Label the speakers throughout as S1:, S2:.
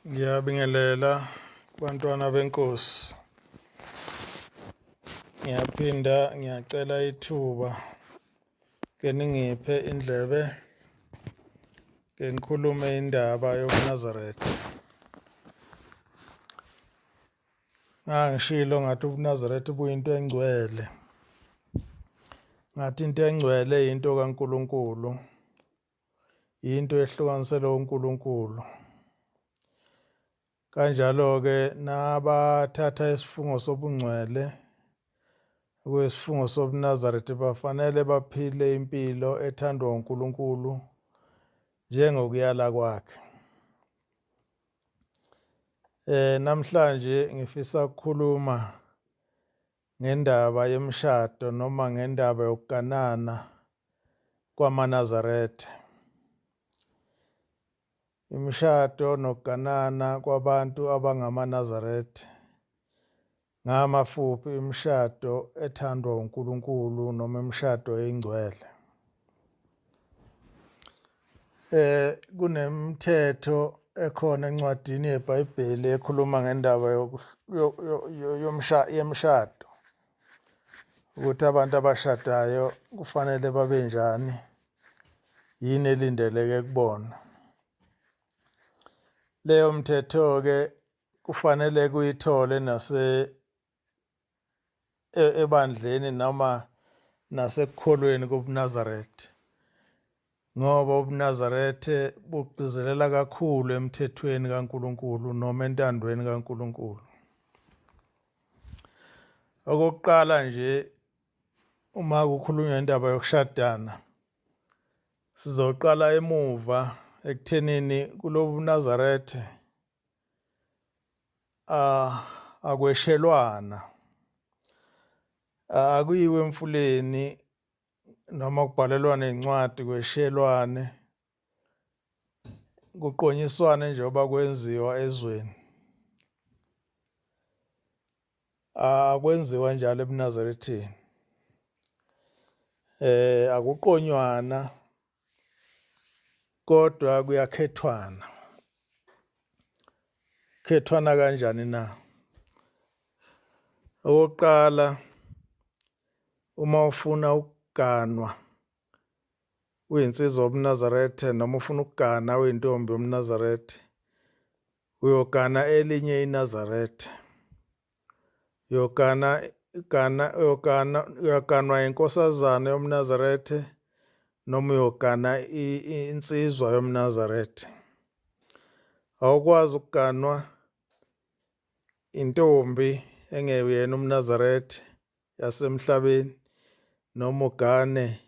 S1: Ngiyabingelela bantwana benkosi. Ngiyaphinda ngiyacela ithuba ke ningiphe indlebe ke ngikhulume indaba yobuNazaretha. Ngangishilo ngathi ubuNazaretha buyinto engcwele. Ngathi into engcwele into kaNkulunkulu. Yinto ehlukaniselwe uNkulunkulu. Kanjalo-ke nabathatha isifungo sobungcwele okuyisifungo sobuNazaretha bafanele baphile impilo ethandwa uNkulunkulu njengokuyala kwakhe. Namhlanje ngifisa ukukhuluma ngendaba yemishado noma ngendaba yokuganana kwamaNazaretha. Imishado nokuganana kwabantu abangamaNazaretha ngamafuphi imishado ethandwa uNkulunkulu noma imishado engcwele. Kunemithetho ekhona encwadini yeBhayibheli ekhuluma ngendaba yemishado ukuthi abantu abashadayo kufanele babe njani, yini elindeleke kubona. Leyo mthetho-ke kufanele kuyithole nase ebandleni noma nasekukholweni kobuNazaretha ngoba ubuNazaretha bugcizelela kakhulu emthethweni kaNkulunkulu noma entandweni kaNkulunkulu. Okokuqala nje uma kukhulunywa indaba yokushadana sizoqala emuva ekuthenini kulobu Nazaretha akweshelwana akuyiwe emfuleni noma kubhalelwane incwadi kweshelwane kuqonyiswane njengoba kwenziwa ezweni akwenziwa njalo ebuNazaretheni akuqonywana kodwa kuyakhethwana khethwana kanjani na okokuqala uma ufuna ukuganwa uyinsizwa yobuNazaretha noma ufuna ukugana uyintombi yobuNazaretha uyogana elinye iNazaretha uyogana gana uyogana uyoganwa inkosazana yoMnazaretha noma uyogana insizwa yoMnazaretha awukwazi ukuganwa intombi engeyena umNazaretha yasemhlabeni noma ugane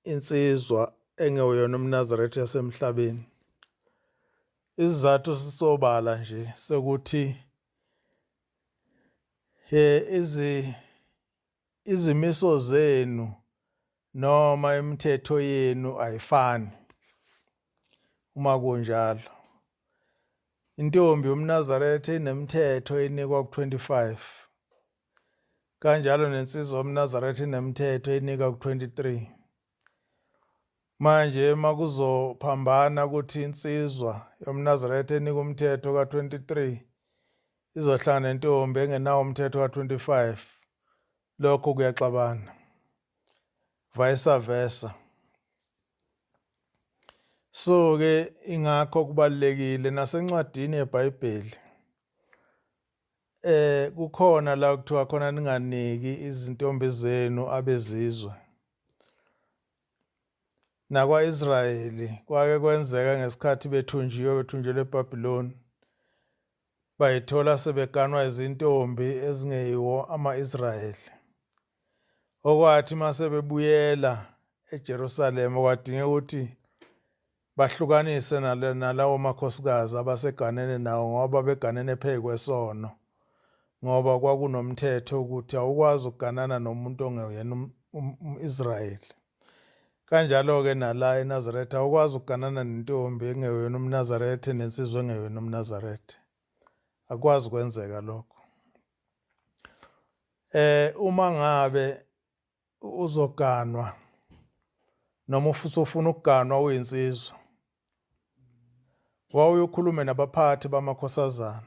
S1: insizwa engeyona umNazaretha yasemhlabeni. Isizathu sisobala nje sokuthi izimiso zenu noma imithetho yenu ayifani uma kunjalo. Intombi yomNazaretha inemithetho enikwa ku-25 kanjalo nensizwa yomNazaretha inemithetho enika ku-23. Manje uma kuzophambana ukuthi insizwa yomNazaretha enika umthetho ka-23 izohlangana nentombi engenawo umthetho ka-25 lokho kuyaxabana vice versa. So ke ingakho kubalekile nasencwadini yeBhayibheli kukhona la kuthiwa khona ninganiki izintombi zenu abezizwe. Nakwa-Israyeli kwake kwenzeka ngesikhathi bethunjiwe bethunjelwe eBhabhiloni bayithola sebeganwa izintombi ezingeyiwo ama-Israyeli. Okwathi uma sebebuyela eJerusalema kwadingeka ukuthi bahlukanise nalawo makhosikazi abaseganene nawo ngoba beganene phezu kwesono ngoba kwakunomthetho ukuthi awukwazi ukuganana nomuntu ongeyena um-Israyeli. Kanjalo-ke nala eNazaretha awukwazi ukuganana nentombi engeyona umNazaretha nensizwa engeyona umNazaretha. Akwazi kwenzeka lokho. Uma ngabe uzoganwa noma usufuna ukuganwa uyinsizwa. Wawuye ukhulume nabaphathi bamakhosazana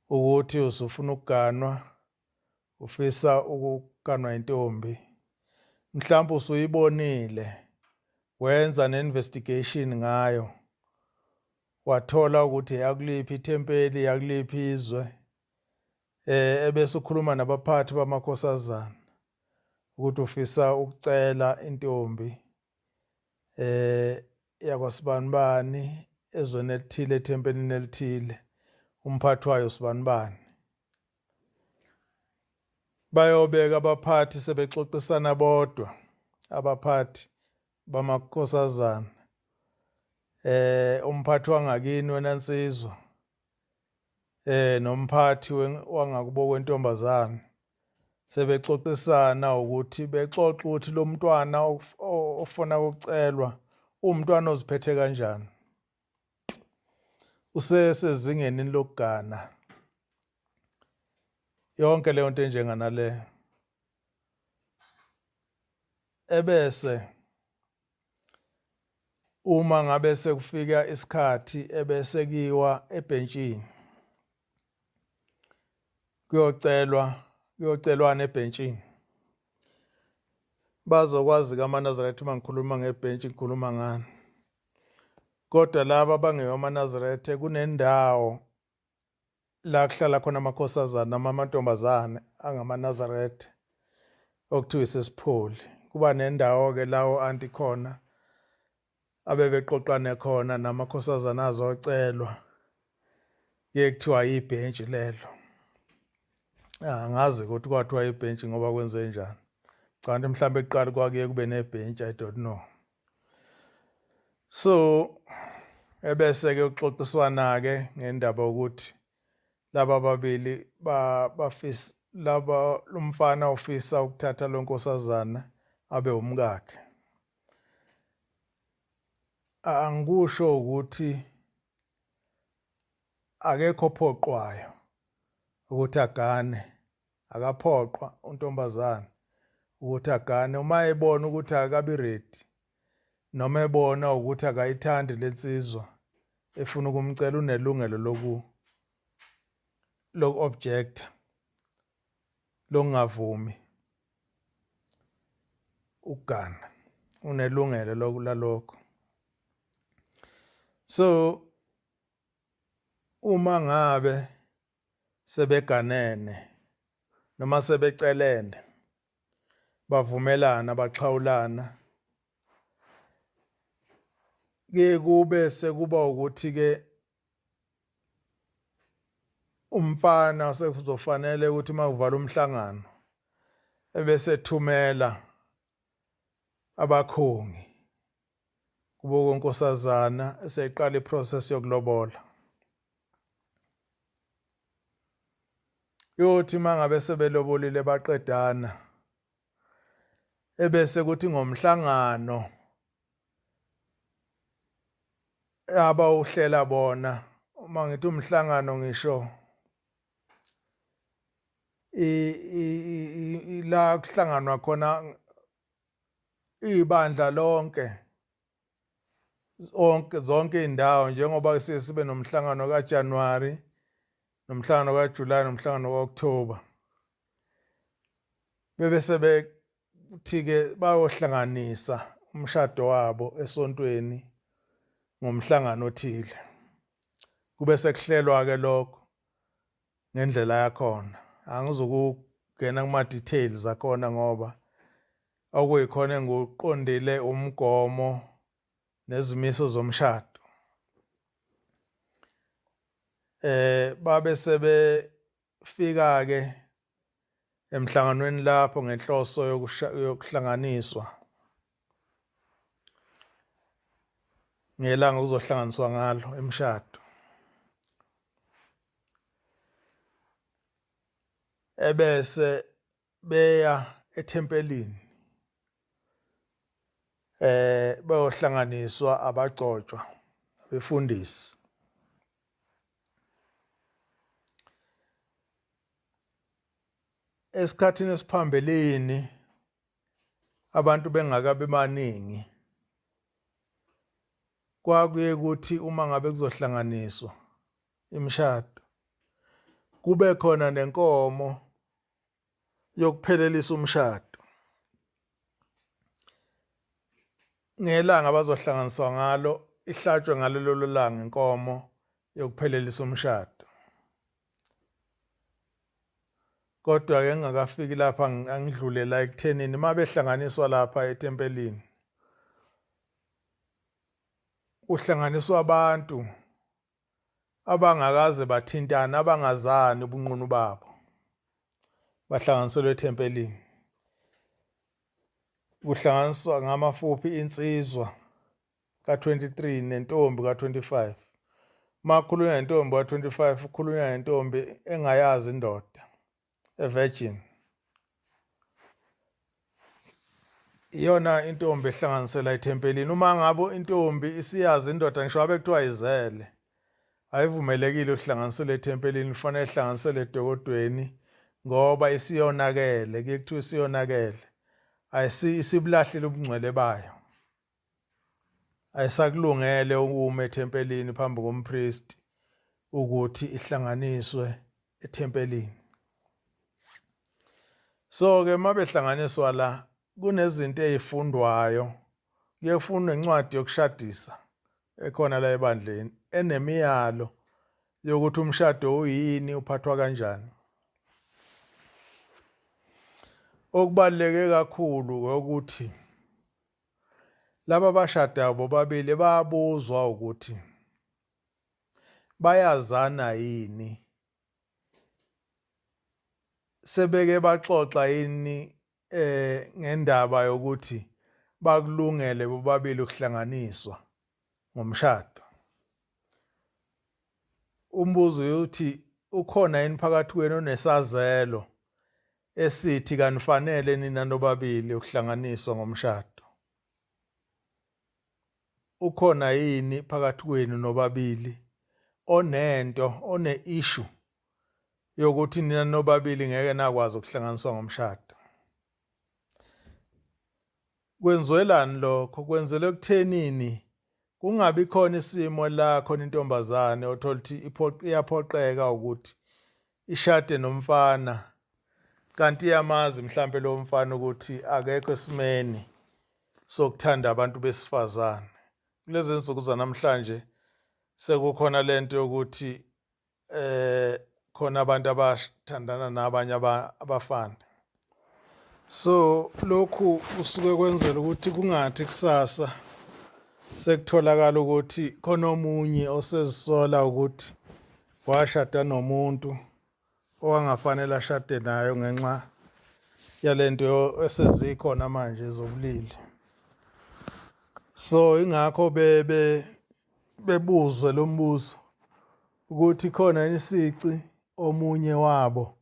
S1: ukuthi usufuna ukuganwa, ufisa ukuganwa intombi. Mhlawumbe usuyibonile, wenza ne-investigation ngayo, wathola ukuthi yakuliphi ithempeli, yakuliphi izwe, ebese ukhuluma nabaphathi bamakhosazana ukuthi ufisa ukucela intombi yakwasibanibani ezweni elithile ethempelini elithile, umphathi wayo sibanibani. Bayobeka abaphathi sebexoxisana bodwa abaphathi bamakhosazana, umphathi wangakini wena nsizwa, nomphathi wangakubo kwentombazane, sebexoxisana ukuthi bexoxa ukuthi lo mntwana ofuna ukucelwa uwumntwana oziphethe kanjani, usesezingeni lokugana, yonke leyo nto enjenganaleyo. Ebese uma ngabe sekufika isikhathi ebese kiwa ebhentshini kuyocelwa, kuyocelwana ebhentshini. Bazokwazi kamaNazaretha uma ngikhuluma ngebhentshi ngikhuluma ngani, kodwa laba abangewamaNazaretha kunendawo la kuhlala khona amakhosazana noma amantombazane angamaNazaretha okuthiwa isesipholi. Kuba nendawo-ke la o-anti khona abebeqoqane khona namakhosazana azocelwa, kuye kuthiwa ibhentshi lelo. Angazi ukuthi kwathiwa ibhentshi ngoba kwenze njani. Kanti mhlawumbe kuqala kwakuye kube nebhentshi, I don't know. So ebese-ke kuxoxiswana-ke ngendaba yokuthi laba ababili bafisa, laba umfana ufisa ukuthatha lo nkosazana abe umkakhe. Angikusho ukuthi akekho ophoqwayo ukuthi agane, akaphoqwa untombazane ukuthi agane uma ebona ukuthi akabi ready noma ebona ukuthi akayithandi lensizwa efuna ukumcela, unelungelo loku loku-objecta, lokungavumi ukugana, unelungelo lalokho. So uma ngabe sebeganene noma sebecelene bavumelana baxhawulana, kuye kube sekuba ukuthi ke umfana sekuzofanele ukuthi makuvala umhlangano ebese thumela abakhongi kubo konkosazana eseqala iprocess yokulobola. Yothi mangabe sebelobolile baqedana, ebese kuthi ngomhlangano abawuhlela bona, uma ngithi umhlangano ngisho la kuhlanganwa khona ibandla lonke, onke zonke indawo, njengoba siye sibe nomhlangano kaJanuary nomhlangano kaJuly nomhlangano kaOctober, bebe sebekuthi-ke bayohlanganisa umshado wabo esontweni ngomhlangano othile, kube sekuhlelwa-ke lokho ngendlela yakhona. Angizukungena kuma-details akhona ngoba okuyikhona enguqondile umgomo nezimiso zomshado. Babe sebefika-ke emhlanganweni lapho ngenhloso yokuhlanganiswa ngelanga kuzohlanganiswa ngalo imishado. Ebese beya ethempelini bayohlanganiswa abagcotshwa abefundisi. Esikhathini esiphambilini abantu bengakabi baningi, Kwakuye kuthi uma ngabe kuzohlanganiswa imishado kube khona nenkomo yokuphelelisa umshado. Ngelanga abazohlanganiswa ngalo ihlatshwe ngalelo langa inkomo yokuphelelisa umshado. Kodwa-ke ngingakafiki lapha angidlule la ekuthenini uma behlanganiswa lapha ethempelini kuhlanganiswa abantu abangakaze bathintana abangazani ubunqunu babo bahlanganiselwe ethempelini kuhlanganiswa ngamafuphi insizwa ka-23 nentombi ka-25 uma kukhulunywa ngentombi ka-25 kukhulunywa ngentombi engayazi indoda e-virgin iyona intombi ehlanganisela ethempelini uma ngabe intombi isiyazi indoda ngisho abe kuthiwa izele ayivumelekile ukuhlanganisela ethempelini kufanele ihlanganisele edokodweni ngoba isiyonakele kuye kuthiwa isiyonakele ayisi isibulahlile ubungcwele bayo ayisakulungele ukuma ethempelini phambi kompristi ukuthi ihlanganiswe ethempelini. So ke uma behlanganiswa la kunezinto ezifundwayo kuye kufundwe incwadi yokushadisa ekhona la ebandleni enemiyalo yokuthi umshado uyini uphathwa kanjani. Okubaluleke kakhulu ukuthi laba abashadayo bobabili bayabuzwa ukuthi bayazana yini sebeke baxoxa yini eh ngendaba yokuthi bakulungele bobabili ukuhlanganiswa ngomshado. Umbuzo uyothi ukhona yini phakathi kwenu onesazelo esithi kanifanele nina nobabili ukuhlanganiswa ngomshado? Ukhona yini phakathi kwenu nobabili onento one-issue yokuthi nina nobabili ngeke nakwazi ukuhlanganiswa ngomshado? Kwenziwelani lokho? Kwenzelwe ekuthenini kungabi khona isimo la khona intombazane othola ukuthi iyaphoqeka ukuthi ishade nomfana kanti iyamazi mhlampe lo mfana ukuthi akekho esimeni sokuthanda abantu besifazane. Kulezi nsuku zanamhlanje sekukhona lento yokuthi eh khona abantu abathandana nabanye abafana. So lokhu kusuke kwenzela ukuthi kungathi kusasa sekutholakala ukuthi khona omunye osezisola ukuthi washada nomuntu owangafanele ashade nayo ngenxa yalento esezikhona manje zobulili. So ingakho bebe bebuzwe lo mbuzo ukuthi khona isici omunye wabo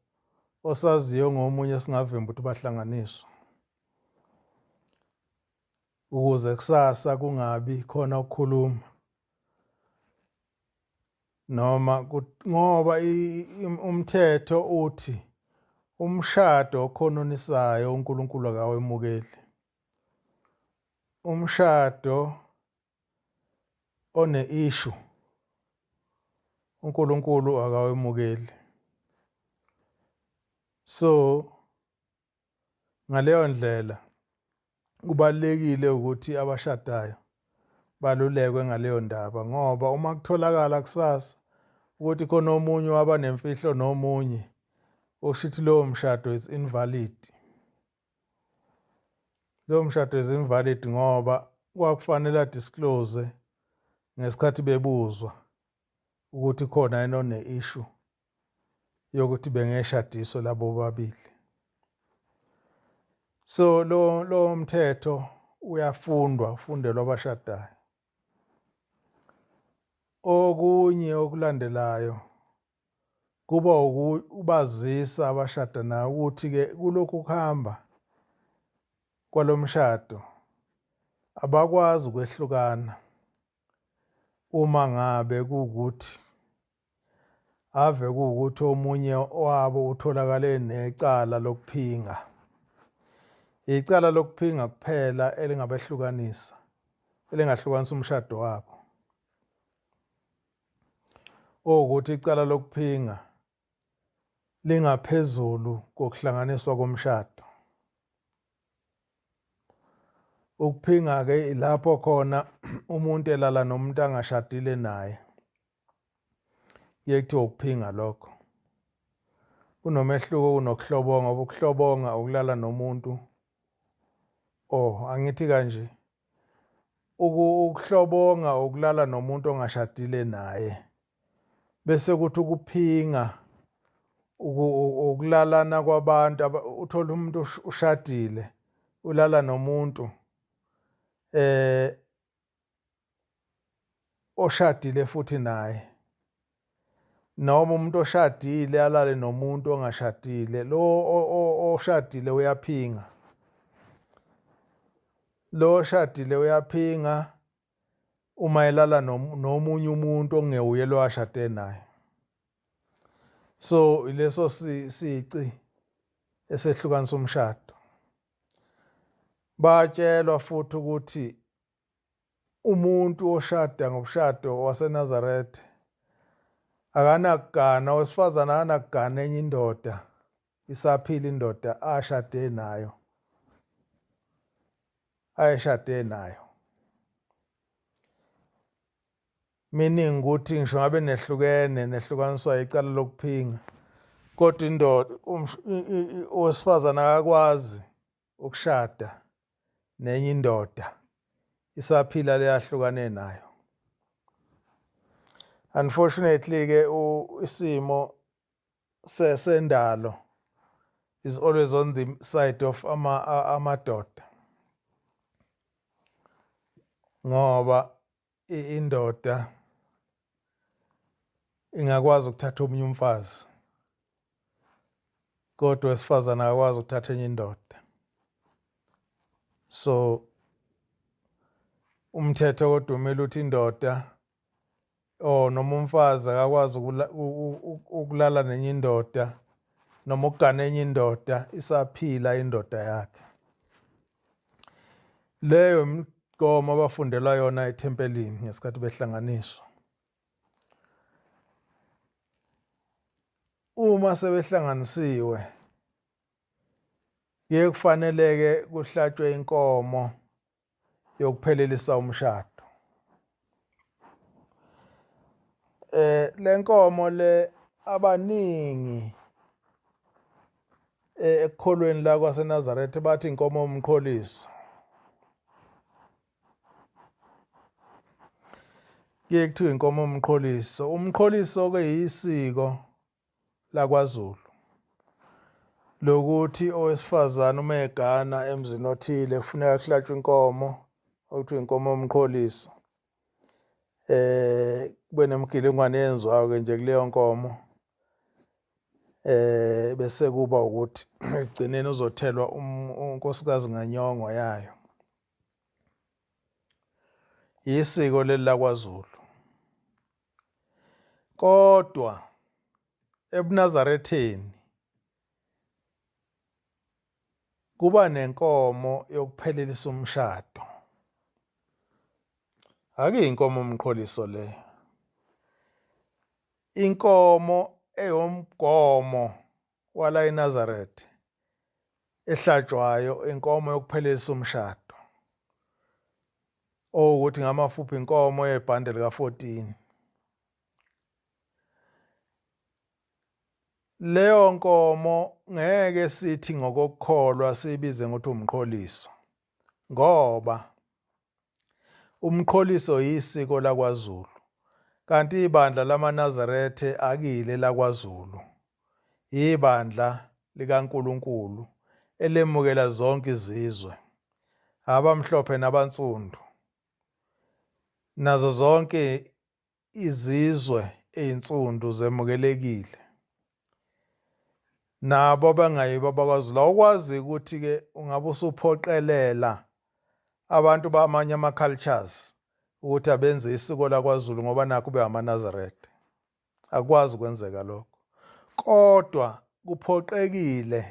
S1: osaziyo ngomunye singavimba ukuthi bahlanganiswe ukuze kusasa kungabi khona ukukhuluma noma ngoba umthetho uthi umshado okhononisayo uNkulunkulu akawemukeli umshado one-issue uNkulunkulu akawemukeli. So ngaleyo ndlela kubalulekile ukuthi abashadayo balulekwe ngaleyo ndaba ngoba uma kutholakala kusasa ukuthi khona omunye waba nemfihlo nomunye okusho ukuthi lowo mshado is invalid. Lowo mshado is invalid ngoba kwakufanele adisclose ngesikhathi bebuzwa ukuthi khona yena one-issue yokuthi bengeshadiswe labo bobabili. So lo lo mthetho uyafundwa ufundelwa abashadayo. Okunye okulandelayo kuba ukubazisa abashada nayo ukuthi-ke kulokhu kuhamba kwalomshado abakwazi ukwehlukana uma ngabe kuwukuthi ave kuwukuthi omunye wabo utholakale necala lokuphinga. Icala lokuphinga kuphela elingabehlukanisa, elingahlukanisa umshado wabo. Owukuthi icala lokuphinga lingaphezulu kokuhlanganiswa komshado. Ukuphinga-ke ilapho khona umuntu elala nomuntu angashadile naye. Kuye kuthiwe ukuphinga lokho. Kunomehluko kunokuhlobonga ngoba ukuhlobonga ukulala nomuntu oh angithi kanje ukuhlobonga ukulala nomuntu ongashadile naye bese kuthi ukuphinga ukulalana kwabantu uthola umuntu ushadile ulala nomuntu eh oshadile futhi naye noma umuntu oshadile alale nomuntu ongashadile lo oshadile uyaphinga lo oshadile uyaphinga uma elala nomunye umuntu okungewuye lo ashade naye. So ileso sici esehlukanisa umshado. Batshelwa futhi ukuthi umuntu oshada ngobushado waseNazaretha akanakugana, owesifazane akanakugana enye indoda isaphila indoda ashade nayo ayeshade nayo. Meaning ukuthi ngisho ngabe nehlukene nehlukaniswa icala lokuphinga kodwa indoda owesifazane akakwazi ukushada nenye indoda isaphila leyahlukane nayo. Unfortunately ke isimo sendalo is always on the side of amadoda ngoba indoda ingakwazi ukuthatha omunye umfazi kodwa wesifazane akakwazi ukuthatha enye indoda. So umthetho kodwa umele uthi indoda or noma umfazi akakwazi ukulala nenye indoda noma ukugana enye indoda isaphila indoda yakhe. Leyo imigomo abafundelwa yona ethempelini ngesikhathi behlanganiswa. Uma sebehlanganisiwe kuye kufaneleke kuhlatshwe inkomo yokuphelelisa umshado. Eh lenkomo le abaningi eh, ekukholweni la kwaseNazaretha bathi inkomo yomqholiso. Kuye kuthiwa inkomo yomqholiso. Umqholiso ke yisiko lakwaZulu lokuthi owesifazane uma egana emzini othile kufuneka kuhlatshwe inkomo okuthiwa inkomo yomqholiso eh kube nemigilingwane eyenziwayo ke nje kuleyo nkomo eh bese kuba ukuthi ekugcineni uzothelwa um, unkosikazi nganyongo yayo. Yisiko leli lakwaZulu. Kodwa ebuNazaretheni kuba nenkomo yokuphelelisa umshado. Akuyinkomo umqholiso leyo. Inkomo eyomgomo wala eNazaretha ehlatshwayo inkomo yokuphelelisa umshado. Owukuthi ngamafuphi inkomo yebhande lika-14. Leyo nkomo ngeke sithi ngokokukholwa siyibize ngokuthi umqholiso ngoba umqholiso yisiko lakwaZulu kanti ibandla lamaNazarethe akile lakwaZulu ibandla likaNkulunkulu elemukela zonke izizwe abamhlophe nabansundu nazo zonke Izizwe ezinsundu zemukelekile. Nabo abangayibo abakwaZulu awukwazi ukuthi-ke ungabe usuphoqelela abantu bamanye ama-cultures ukuthi abenze isiko lakwaZulu ngoba nakhu bewamaNazaretha. Akukwazi ukwenzeka lokho. Kodwa kuphoqekile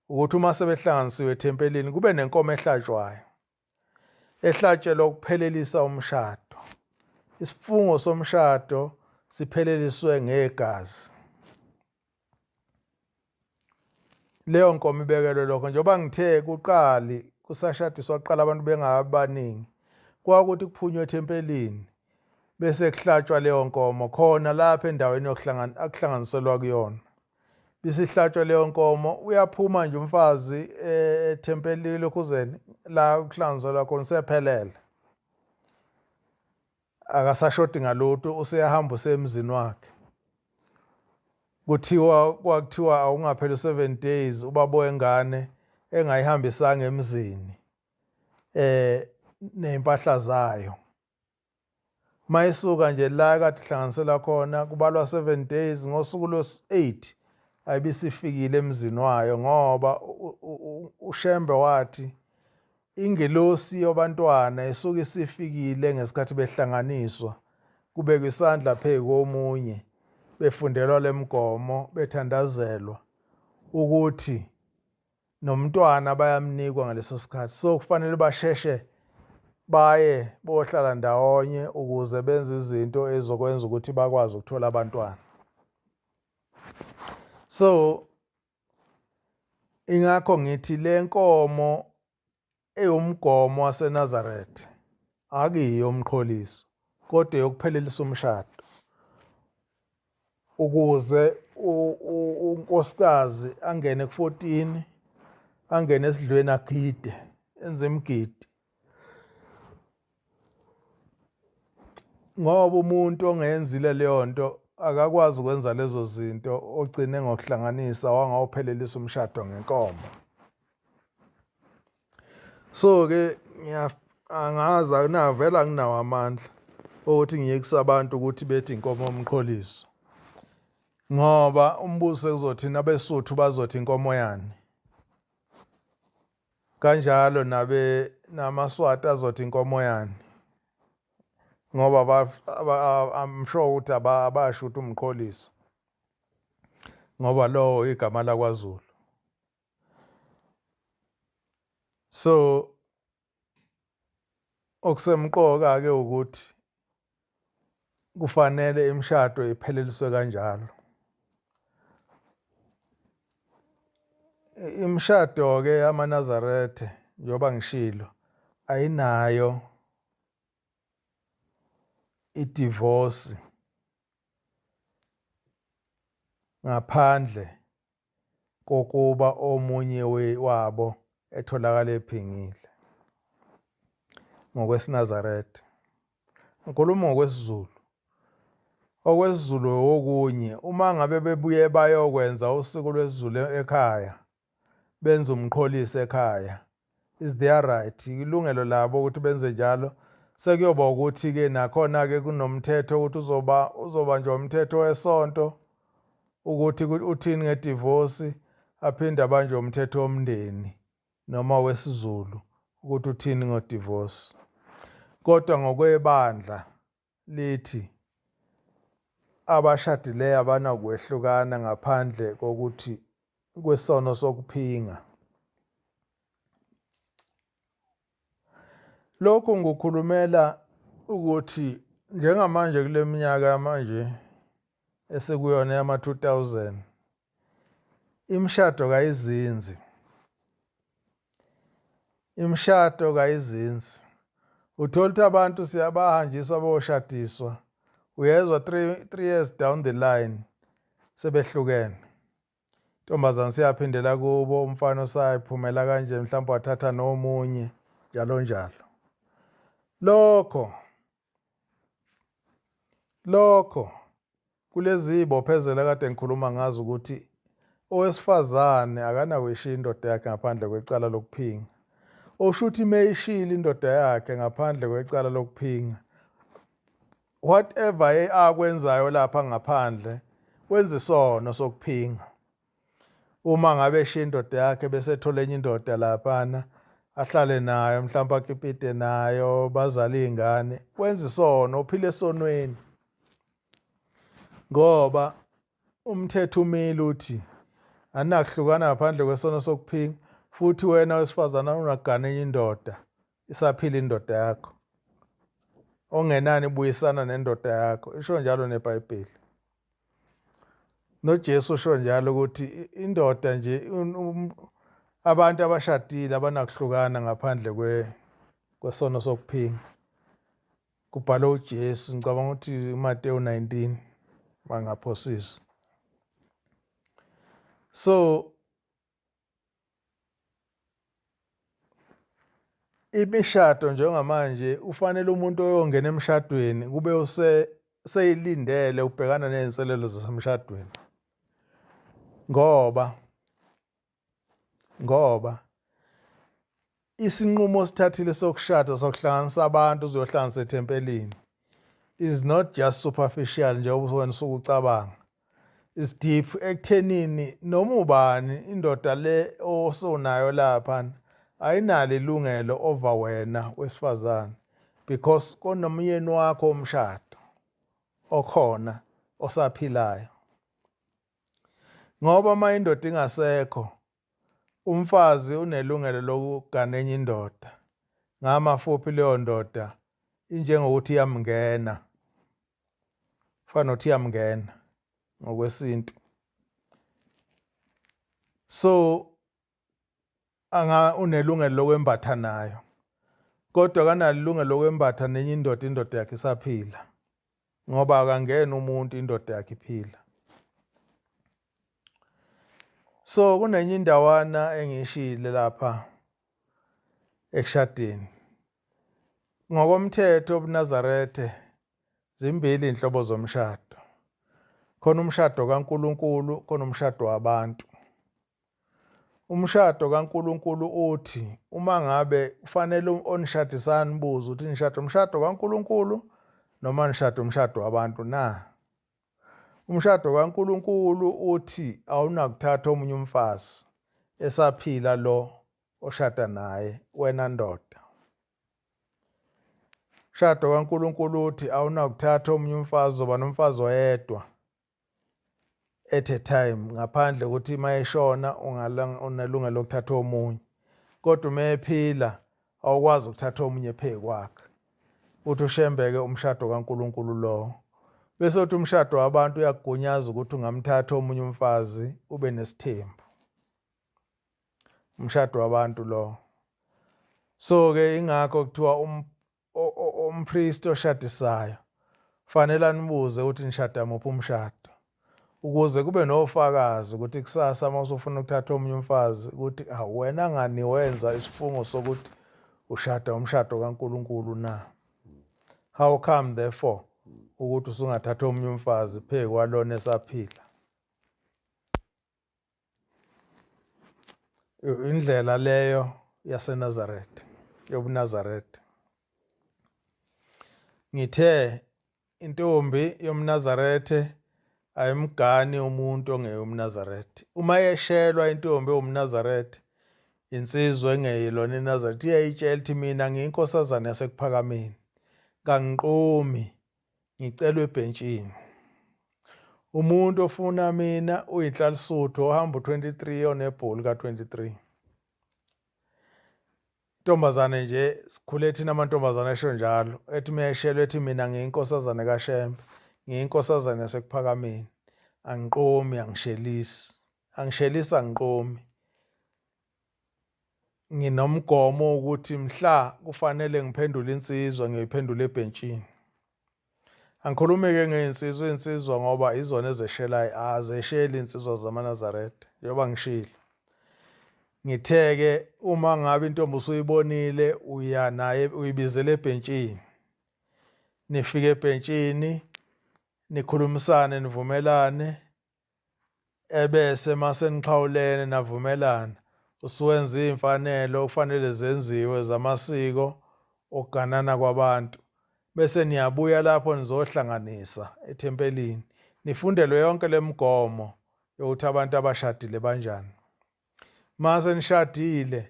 S1: ukuthi uma sebehlanganisiwe ethempelini kube nenkomo ehlatshwayo. Ehlatshelwa ukuphelelisa umshado. Isifungo somshado sipheleliswe ngegazi. Leyo nkomo ibekelwe lokho. Njengoba ngithe kuqali kusashadiswa kuqala abantu bengabaningi, kwakuthi kuphunywe ethempelini bese kuhlatshwa leyo nkomo khona lapha endaweni yokuhlangana akuhlanganiselwa kuyona. Bisihlatshwa leyo nkomo, uyaphuma nje umfazi ethempelini lokhuzeni la kuhlanganiselwa khona, usephelele, akasashodi ngalutho, useyahamba usemzini wakhe. Kuthiwa kwakuthiwa awungapheli 7 days ubaba wengane engayihambisanga emzini ney'mpahla zayo. Mayisuka nje la kade ihlanganisela khona kubalwa 7 days, ngosuku lwesi-8 ayibisifikile emzini wayo, ngoba uShembe wathi ingelosi yabantwana isuke isifikile ngesikhathi behlanganiswa, kubekwa isandla phezu komunye, befundelwa lemigomo, bethandazelwa ukuthi nomntwana bayamnikwa ngaleso sikhathi. So kufanele basheshe baye bohlala ndawonye ukuze benze izinto ezokwenza ukuthi bakwazi ukuthola abantwana. So ingakho ngithi le nkomo ewumgomo waseNazaretha akuyiyo umqholiso, kodwa eyokuphelelisa umshado, ukuze unkosikazi angene ku-14, angene esidlweni, agide, enze imigidi. Ngoba umuntu ongeyenzile leyo nto akakwazi ukwenza lezo zinto, ogcine ngokuhlanganisa wangawuphelelisa umshado ngenkomo. So-ke angazi, akunavela anginawo amandla ukuthi ngiyekise abantu ukuthi bethi inkomo yomqholiso, ngoba umbuso kuzothina abeSuthu bazothi inkomo yani, kanjalo nabe namaSwati azothi inkomo yani, ngoba I'm sure ukuthi abasho ukuthi umqholiso, ngoba lowo igama lakwaZulu. So okusemqoka ke ukuthi kufanele imishado ipheleliswe kanjalo. Imishado ke yamaNazaretha, njengoba ngishilo, ayinayo idivorce ngaphandle kokuba omunye wabo etholakala ephingile ngokwesiNazaretha. Ngikhuluma ngokwesiZulu. OkwesiZulu okunye, uma ngabe bebuye bayokwenza usiko lwesiZulu ekhaya, benze umqholiso ekhaya, is their right, ilungelo labo ukuthi benze njalo. Sekuyoba ukuthi-ke nakhona-ke kunomthetho ukuthi uzoba nje umthetho wesonto ukuthi uthini ngedivosi, aphinde abanjwe umthetho womndeni noma wesiZulu ukuthi uthini ngodivosi. Kodwa ngokwebandla lithi abashadileyo abanakwehlukana ngaphandle kokuthi kwesono sokuphinga. Lokhu ngikukhulumela ukuthi njengamanje kule minyaka manje esekuyona yama-2000, imishado kayizinzi, imishado kayizinzi. Uthola ukuthi abantu siyabahanjiswa boshadiswa, uyezwa 3 years down the line sebehlukene. Intombazane siyaphindela kubo, umfana usayiphumela kanje, mhlawumbe wathatha nomunye, njalo njalo. Lokho kulezi zibophezelo kade ngikhuluma ngazo ukuthi owesifazane akanakuyishiya indoda yakhe ngaphandle kwecala lokuphinga. Osho ukuthi meyishilo indoda yakhe ngaphandle kwecala lokuphinga, whatever akwenzayo lapha ngaphandle wenza isono sokuphinga. Uma ngabe eshiya indoda yakhe bese ethola enye indoda laphana ahlale nayo, mhlawumbe akipite nayo, bazale iy'ngane, wenza isono, uphila esonweni. Ngoba umthetho umile uthi aninakuhlukana ngaphandle kwesono sokuphinga, futhi wena wesifazane unagana enye indoda isaphila indoda yakho. Ongenani buyisana nendoda yakho, isho njalo neBhayibheli. NoJesu usho njalo ukuthi indoda nje abantu abashadile abanakuhlukana ngaphandle kwesono sokuphinga. Kubhalwe uJesu, ngicabanga ukuthi uMateyu 19 bangaphosisi. So Imishado njengamanje ufanele umuntu oyongena emshadweni kube use seyilindele ubhekana nezinselelo zasemshadweni ngoba ngoba isinqumo osithathile sokushada sokuhlanganisa abantu uzohlanganisa ethempelini is not just superficial njengoba wena usuke ucabanga. Is deep ekuthenini noma ubani indoda le osonayo lapha ayinalo ilungelo over wena wesifazane because konomyeni wakho omshado okhona osaphilayo ngoba uma indoda ingasekho umfazi unelungelo lokugana enye indoda ngamafuphi leyo ndoda injengokuthi iyamngena fana nokuthi iyamngena ngokwesintu so anga unelungelo lokwembatha nayo kodwa kanalo ilungelo lokwembatha nenye indoda indoda yakhe isaphila ngoba akangeni umuntu indoda yakhe iphila so kunenye indawana engishile lapha ekushadeni ngokomthetho obuNazarethe Zimbili inhlobo zomshado. Khona umshado kaNkuluNkulu, khona umshado wabantu. Umshado kaNkuluNkulu uthi uma ngabe kufanele onishadisana nibuze ukuthi nishada umshado kaNkuluNkulu noma nishada umshado wabantu na? Umshado kaNkuluNkulu uthi awunakuthatha omunye umfazi esaphila lo oshada naye wena ndoda. Umshado kaNkulunkulu uthi awunakuthatha omunye umfazi uzoba nomfazi oyedwa at a time ngaphandle ukuthi uma eshona unelungelo lokuthatha omunye kodwa uma ephila awukwazi ukuthatha omunye phezu kwakhe uthi ushembeke umshado kaNkulunkulu lowo bese uthi umshado wabantu uyakugunyaza ukuthi ungamthatha omunye umfazi ube nesithembu umshado wabantu lowo So ke ingakho kuthiwa um, umpriest oshadisayo fanele anibuze ukuthi nishada muphi umshado ukuze kube nofakazi ukuthi kusasa uma usufuna ukuthatha omunye umfazi ukuthi awu wena ngani wenza isifungo sokuthi ushada umshado kaNkuluNkulu na how come therefore ukuthi usungathatha omunye umfazi phezu kwalona esaphila Indlela leyo yaseNazaretha, yobuNazaretha. Ngithe intombi yomNazaretha ayimgani umuntu ongeyomNazaretha. Uma yeshelwa intombi ewumNazaretha, insizwa engeyilona iNazaretha iyayitshela ukuthi mina ngiyinkosazana yaseKuphakameni, kangiqomi Ngicelwe ebhentshini. Umuntu ofuna mina uyinhlalisuthi ohamba u-23 onebholi ka-23. Intombazane nje sikhule thina amantombazane esho njalo ethi meyeshelwe ethi mina ngiyinkosazane kaShembe ngiyinkosazane yaseKuphakameni angiqomi angishelisi angishelisi angiqomi nginomgomo wokuthi mhla kufanele ngiphendule insizwa ngiyoyiphendula ebhentshini. Angikhulumi-ke ngey'nsizwa, iy'nsizwa ngoba izona ezeshelayo, azesheli iy'nsizwa zamaNazaretha njengoba ngishilo. Ngithe-ke uma ngabe intombi usuyibonile uya naye uyibizela ebhentshini. Nifike ebhentshini nikhulumisane nivumelane ebese masenixhawulene navumelana usuwenza iy'mfanelo okufanele zenziwe zamasiko okuganana kwabantu bese niyabuya lapho nizohlanganisa ethempelini nifundelwe yonke lemigomo yokuthi abantu abashadile banjani mase nishadile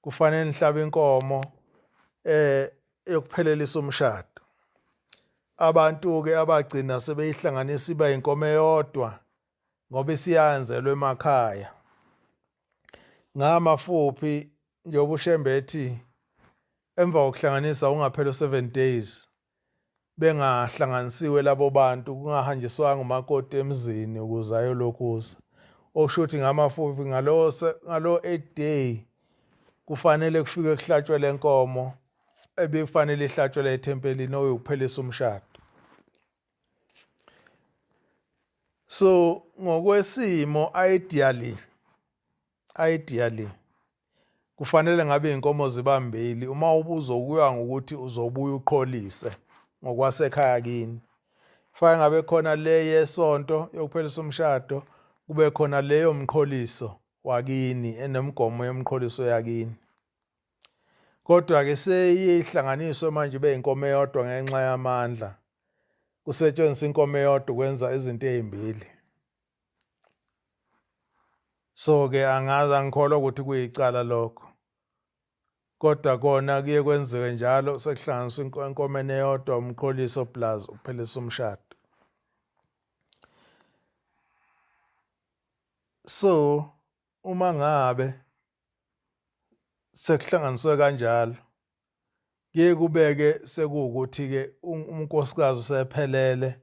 S1: kufanele nihlabe inkomo eh yokuphelelisa umshado Abantu-ke abagcina sebeyihlanganisa iba inkomo eyodwa ngoba isiyanzelwe emakhaya. Ngamafuphi njengoba uShembe ethi emva kokuhlanganisa ungaphela u-7 days Bengahlanganisiwe labo bantu kungahanjiswanga umakoti emzini ukuze ayolokhuza. Okusho ukuthi ngamafuphi ngalo 8 day kufanele kufike kuhlatshwe le nkomo ebekufanele ihlatshwe la ethempelini okuyukuphelisa umshado. So ngokwesimo ideally ideally kufanele ngabe inkomo zibambili uma ubuzokuya ngokuthi uzobuya uqholise ngokwasekhaya kini. Kufanele ngabe khona le yesonto yokuphelisa umshado, kube khona leyo mqholiso wakini enemigomo yomqholiso yakini. Kodwa-ke seyiye ihlanganiswe manje ibe inkomo eyodwa ngenxa yamandla. Kusetshenziswa inkomo eyodwa ukwenza izinto ezimbili. So ke angazi angikholwa ukuthi kuyicala lokho. Kodwa kona kuye kwenziwe njalo sekuhlanganiswa enkomeni eyodwa umqholiso plus ukuphelisa umshado. So uma ngabe sekuhlanganiswe kanjalo kuye kubeke sekuwukuthi-ke unkosikazi usephelele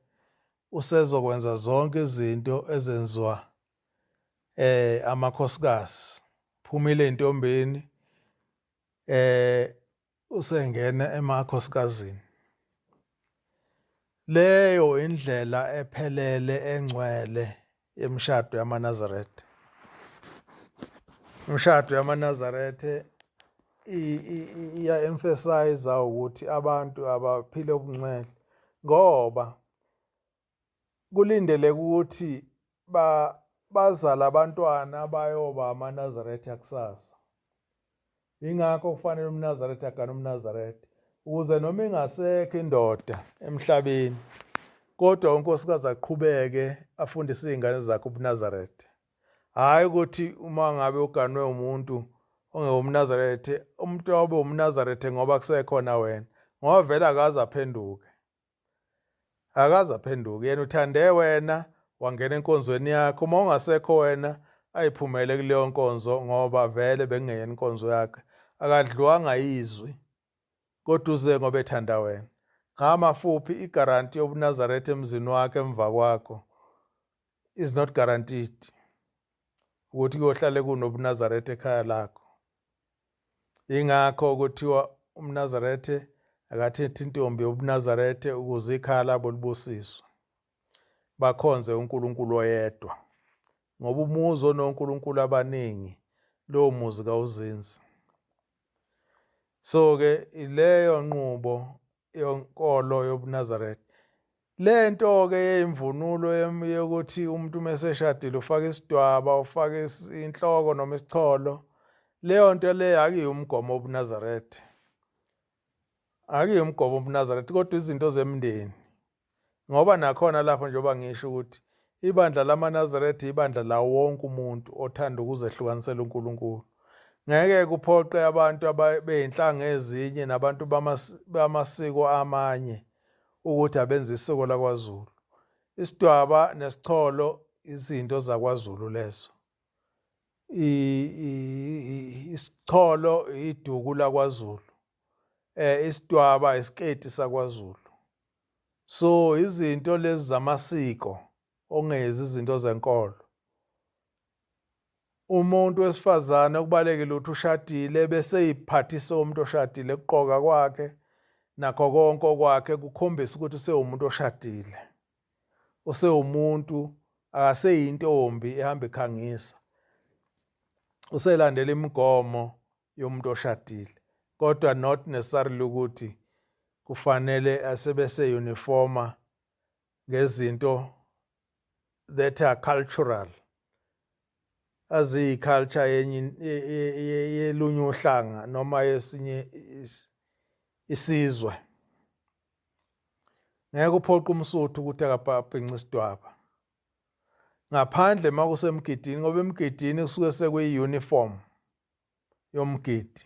S1: usezokwenza zonke izinto ezenziwa eh amakhosikazi phumile entombini eh usengena emakhosikazini. Leyo indlela ephelele engcwele yemishado yamaNazaretha. Imishado yamaNazaretha iya-emphasize ukuthi abantu abaphile ubungcwele ngoba kulindeleke ukuthi bazale abantwana abayoba amaNazaretha kusasa. Yingakho kufanele umNazaretha agane umNazaretha ukuze noma ingasekho indoda emhlabeni kodwa unkosikazi aqhubeke afundise izingane zakhe ubuNazaretha. Hhayi ukuthi uma ngabe uganwe umuntu ongewumNazaretha, umuntu abe umNazaretha ngoba kusekhona wena, ngoba vele akaze aphenduke. Akaze aphenduke yena uthande wena wangena enkonzweni yakho uma ungasekho wena ayiphumele kuleyo nkonzo ngoba vele bekungeyena inkonzo yakhe akadliwanga izwi kodwa uze ngoba ethanda wena ngamafuphi igaranti yobuNazaretha emzini wakhe emva kwakho is not guaranteed ukuthi kuyohlale kunobuNazaretha ekhaya lakho. Ingakho kuthiwa umNazaretha akathethe intombi yobuNazaretha ukuze ikhaya labo libusiswe. Bakhonze uNkulunkulu oyedwa. Ngoba umuzi ononkulunkulu abaningi lowo muzi kawuzinzi. So ke ileyo nqubo yonkolo yobuNazaretha. Le nto-ke yeyimvunulo yokuthi umuntu uma eseshadile ufaka isidwaba, ufaka inhloko noma isicholo, leyo nto leyo akuyiwo umgomo wobuNazaretha. Akuyiwo umgomo wobuNazaretha kodwa izinto zemndeni. Ngoba nakhona lapho njengoba ngisho ukuthi ibandla lamaNazaretha ibandla lawo wonke umuntu othanda ukuzehlukanisela uNkulunkulu. Ngeke kuphoqe abantu beyinhlanga ezinye nabantu bamasiko amanye ukuthi abenze isiko lakwaZulu. Isidwaba nesicholo izinto zakwaZulu lezo. Isicholo iduku lakwaZulu. Eh isidwaba isiketi sakwaZulu. So izinto lezi zamasiko ongezi izinto zenkolo. Umuntu wesifazane okubalekile ukuthi ushadile bese eyiphathisa umuntu oshadile kuqoka kwakhe nakho konke okwakhe kukhombisa ukuthi usewumuntu oshadile. Usewumuntu akaseyintombi ehamba ikhangisa. Uselandela imigomo yomuntu oshadile kodwa not necessarily ukuthi kufanele asebese uniforma ngezinto that are cultural aziyi-culture yenye yelunye uhlanga noma yesinye isizwe. Ngeke uphoqe umSuthu ukuthi akabhince isidwaba ngaphandle uma kusemgidini ngoba emgidini kusuke sekuyi-uniform yomgidi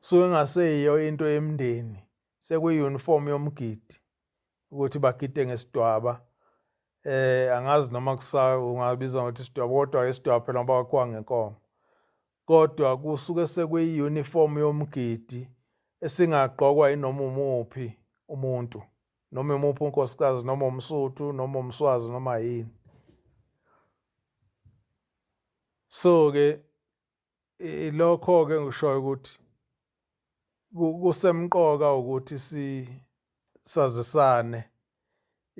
S1: suke ngaseyiyo into yemndeni sekuyi-uniform yomgidi ukuthi bagide ngesidwaba eh angazi noma kusa ungabiza ngokuthi isidwaba kodwa isidwaba phela ngoba kwakhiwa ngenkomo kodwa kusuke sekuyi-uniform yomgidi esingagqokwa yinoma umuphi umuntu. Noma imuphi unkosikazi noma umSuthu noma umSwazi noma yini. So ke ilokho ke ngishoyo ukuthi kusemqoka ukuthi si sazisane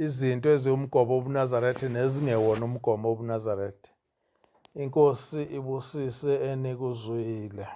S1: izinto eziwumgomo wobuNazaretha nezingewona umgomo wobuNazaretha. Inkosi ibusise enikuzwile.